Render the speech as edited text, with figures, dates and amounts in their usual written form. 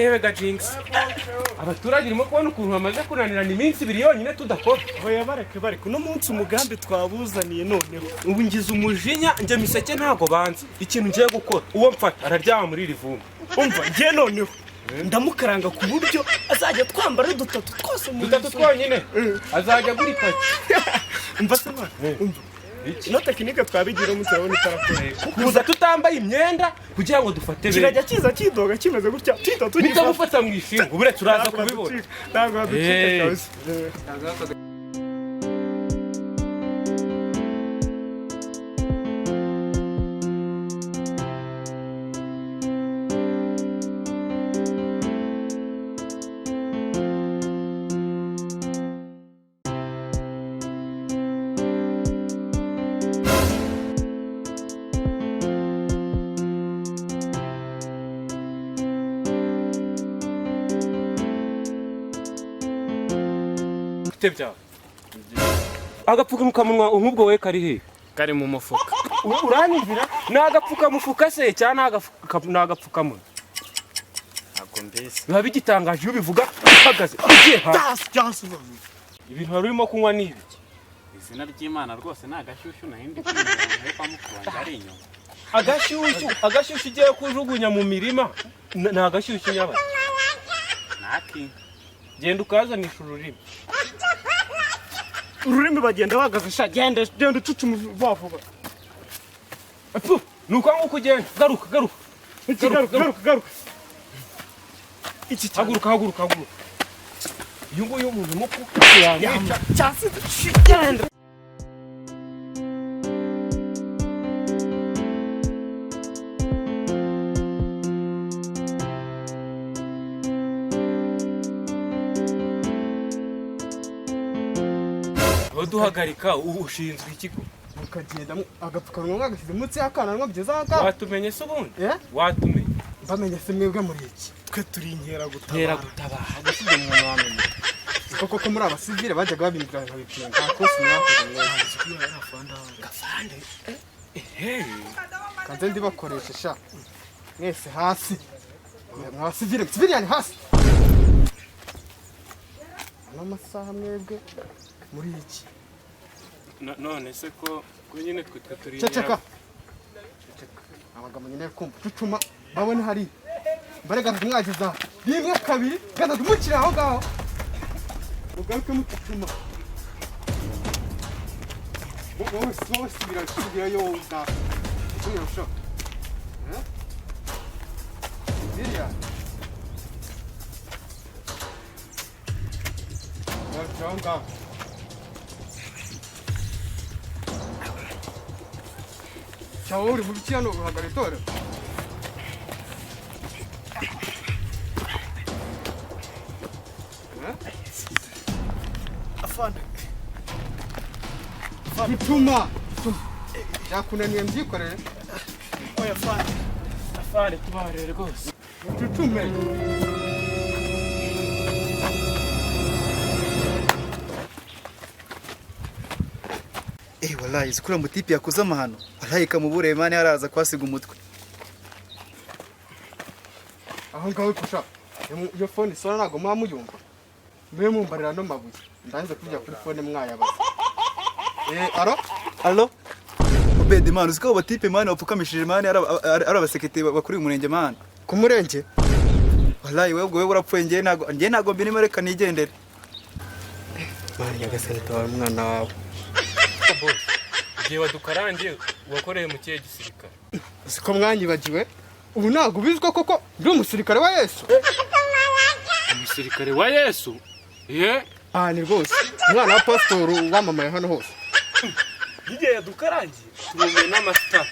Ndebe ga Jinx, abaturage urimo kubona ukuntu bamaze kunanirana iminsi 2 yonyine tudakora. Oya, bareke, bareke. Uno munsi umugambi twabuzaniye noneho. Ubu ngize umujinya njye. Miseke ntago banze ikintu ngiye gukora. Uwo mfata araryama muri iri vumbi. Umva, njye noneho ndamukaranga ku buryo azajya twambara dutatu twose mu Dutatu nzu. twonyine azajya agura ipaki. Umva se mwana, umva. Ino technique twabigira umunsi, urabona itarakora. Kuza tutambaye imyenda kugira ngo dufate benshi. Kirajya kiza kidoga kimeze gutya, tuhita Mpita tugifata. gufata mu ishinga, uburetse uraza kubibona. Ntabwo baducika kabisa. Bite byawe? Agapfukamunwa nk'ubwo we kari he? Kari mu mufuka. Uranyumvira? Ni agapfukamufuka se cyangwa ni agapfukamunwa? Ntabwo mbese. Biba bigitangaje iyo ubivuga uhagaze ugiye hanze. Cyasi, cyasi. Ibintu wari urimo kunywa ni ibiki? Izina ry'Imana, rwose ni agashyushyu nahindi kwinjira kwa mukuru wanjye ari inyuma. Agashyushyu, agashyushyu ugiye kujugunya mu mirima, ni agashyushyu nyabaki? Naki. Genda ukazanisha ururimi. Ururimi bagenda bahagaze sha. Genda, genda ucucuma vuba vuba. Epfu, ni uko nguko ugenda. Garuka, garuka. Iki, garuka, garuka, garuka iki cyane. Haguruka, haguruka, haguruka. Uyu nguyu umuntu mukuru yamwica. Cyasi, genda. Duhagarika, ushinzwe ikigo. Mukagenda agapfukamunwa mwagashyize munsi y'akananwa bigeze aha ngaha. Watumenye se ubundi? Eh? Watumenye? Mbamenye se mwebwe muri iki? Twe turi inkeragutabara. Nkeragutabara. Abasibye umuntu wamenye koko ko muri abasivile bajyaga babindira nkabipinga, nta kosi mwakoze mwebwe. Kanze ndibakoreshe sha. Mwese hasi, mwa basivile, civilian hasi. Ano masaha mwebwe muri iki? None se ko nyine twe turi Ceceka, ceceka. Abagabo nyine kumva cucuma babone hari mbare. Gatatu mwageze aha, rimwe, kabiri, gatatu, mukiri aho ngaho mugaruke mucucuma. Wowe, wowe, subira, subirayo wowe ubwawe. Subira sha. Eh? Ziriya. Garukira aho ngaho. Cyangwa uri mu biki hano uhagarara itorero? Afande. Gutuma byakunaniye, mbyikorere. Oya afande. Afande, tubabarire rwose. Ucucume. Eh, wallahi zikura mutipe yakoze amahano, wallahi kamubure mani haraza kwasiga umutwe. Aho ngaho kusha iyo phone isora ntabwo muba muyumva. Mube mumbarira no mabuye ndanze kujya kuri phone mwayabaza. Eh, aro. Allo Obedi, man, uziko abo batipe mani bapfukamishije mani ari abasekete bakuriye umurenge mani. Ku murenge? Wallahi wewe ubwo wewe urapfuye, njye ntago mbirimo, reka nigendere. Mani nyagasani, tabara umwana wawe. Igihe wadukarangiye wakoreye mu kihe gisirikare? Siko mwanyibagiwe? Ubu ntabwo ubizwa koko ndi umusirikare wa Yesu. Umusirikare wa Yesu ye? Ah, ni rwose umwana wa pasitoru wamamaye hano hose. Igihe yadukarangiye. Tubuye n'amasita.